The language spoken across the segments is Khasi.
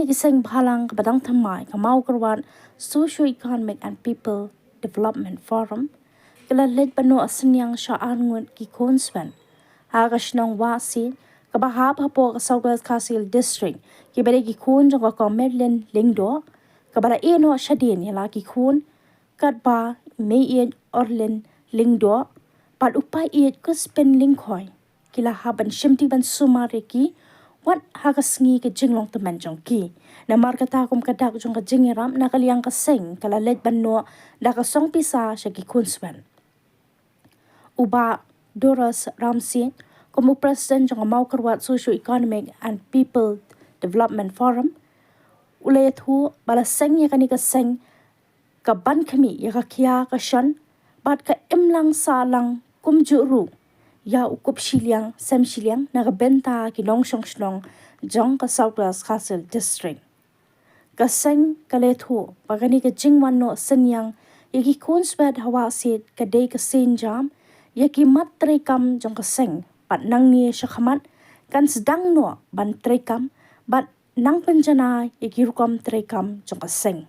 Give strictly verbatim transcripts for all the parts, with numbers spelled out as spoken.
Ki seng bhalang kaba dang thymmai ka Mawkyrwat Socio-Economic and People Development Forum ka la leit ban noh synñiang sha arngut ki khun swet ha ka shnong Wahsiej kaba hap hapoh ka South West Khasi Hills District, kiba dei ki khun jong ka Kong Madeline Lyngdoh, kaba la ïeh noh shadien ïa la ki khun katba i Meiieid Orlin Lyngdoh bad u Paiieid Crispin Lyngkhoi ki la hap ban shimti ban sumar ïa ki wat ha ka sngi ka jinglong tymmen jong ki. Namar kata, kum ka dak jong ka jingïarap na ka liang ka seng ka la leit ban noh da ka song pisa sha ki khun swet. U Bah Doris Ramsey, kum u President jong ka Mawkyrwat Socio-Economic and People Development Forum, u la ïathuh ba la seng ïa kane ka seng ka ban khmih ïa ka khia ka shon bad ka imlang sahlang kumjuh ruh ïa u kup shiliang sem shiliang na ka bynta ki nongshong shnong jong ka South West Khasi Hills District. Ka seng ka la ïathuh ba kane ka jingwan noh synñiang ïa ki khun swet ha Wahsiej ka dei ka sienjam ïa ki mat treikam jong ka seng bad nangne shakhmat kan sdang noh ban treikam bad nang pynjanai ïa ki rukom treikam jong ka seng.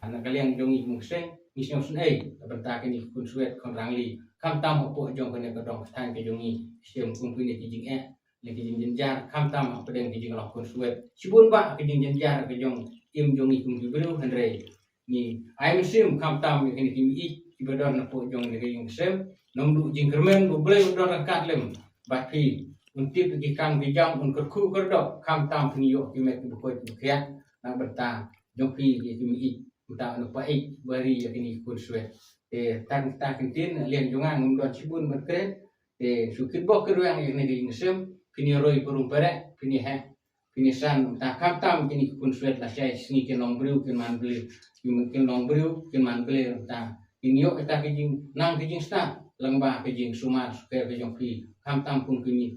Na ka liang jong ngi kum ka seng ngi sngewsynei na bynta kine ki khun swet khun rangli, khamtam hapoh jong kane ka dong ka thaiñ ka jong ngi, shem kum kine ki jingeh ne ki jingjynjar, khamtam hapdeng ki jinglong khun swet. Shibun bah ki jingjynjar ka jong im jong ngi kum ki briew, hynrei ngi ai mynsiem khamtam ïa kine ki mei kiba don hapoh jong kane ka ïing ka sem. Ym duh jingkyrmen ba U Blei un don ryngkat lem bad phi, un tip ïa ki kam ki jam, un kyrkhu kyrdoh, khamtam phin ïoh ki met kiba koit kiba khiah na bynta jong phi ïa ki mei, uta u Paieit ba ri ïa kine ki khun swet. Te tang ta kin tin liang jong nga ngam don shibun ban kren. Te shu kitbok kitrwiang ïa kane ka ïing ka sem, phin ïa roi parum pyreh, phin ïa heh, phin ïa san, uta khamtam kine ki khun swet lashai sngi kin long briew kin man Blei, kin, kin long briew kin man Blei, uta kin ïoh ïa ka jingnang ka jingstad lyngba ka jingsumar sukher ka jong phi, khamtam kum ki mei,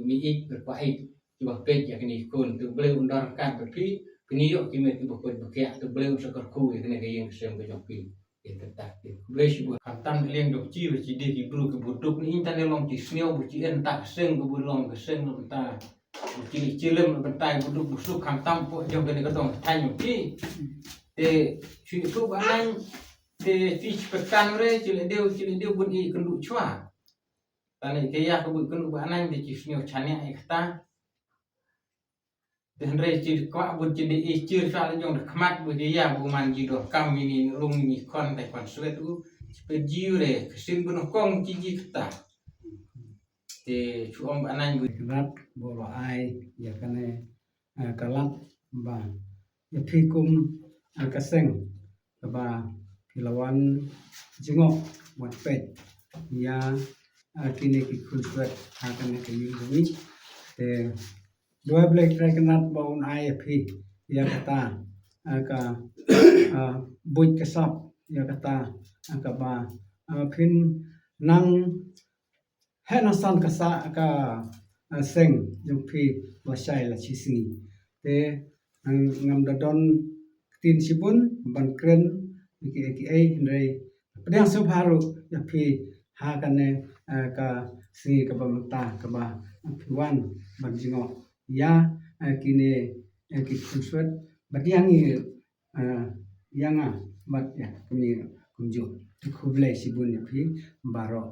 mei Paieit kiba peit ïa kine ki khun. Te U Blei un don ryngkat bad phi, phin ïoh ki met kiba koit ba khiah, te U Blei un sa kyrkhu ïa kane ka ïing ka sem ka jong phi. Ïa kata te U Blei shibun. Khamtam liang jong ki ba ki dei ki briew kiba duk, ne ïa kane long ki sniew ba ki en ta ka seng, kiba long ka seng long ta ba ki, ki lem ba tai ba duk ba suk, khamtam hapoh jong kane ka dong ka thaiñ jong ki. Te shu ïathuh ba nang te ki, ki pyrkhat re ki la dei, ki la dei bun ïa kynduh chwa. Tang ïa ka ïa ka bun kynduh ba nang te ki sniew chaniah ïa kata. Te hynrei ki kwah bun ki dei i ki sha la jong da khmat bun ki ïa bun man ki donkam ïa ngi rung ïa ngi khon tai khon swet u. Ki peit ji re ka sien bun kong ki ji kata. Te shu ong ba nang bun. Rat ba la ai ïa kane, eh, ka lad ba ïa phi kum, eh, ka seng kaba phi la wan jngoh wat peit ïa, eh, kine ki khun swet ha kane ka ïing ka wih. Te duwai Blei Trai Kynrad ba un ai ïa phi ïa kata, eh, ka, eh, buit ka sap ïa kata, eh, kaba, eh, phin nang heh nang san ka sa ka, eh, seng jong phi lashai la shi sngi. Te, eh, ngam da don ktien shibun ban kren kiei kiei, hynrei pdiang sngewbha ruh ïa phi ha kane, eh, ka sngi kaba mynta kaba phi wan ban jngoh ïa, eh, kine, eh, ki khun swet ba ïa ngi, eh, ïa nga bad ïa kine kumjuh. Te khublei shibun ïa phi baroh.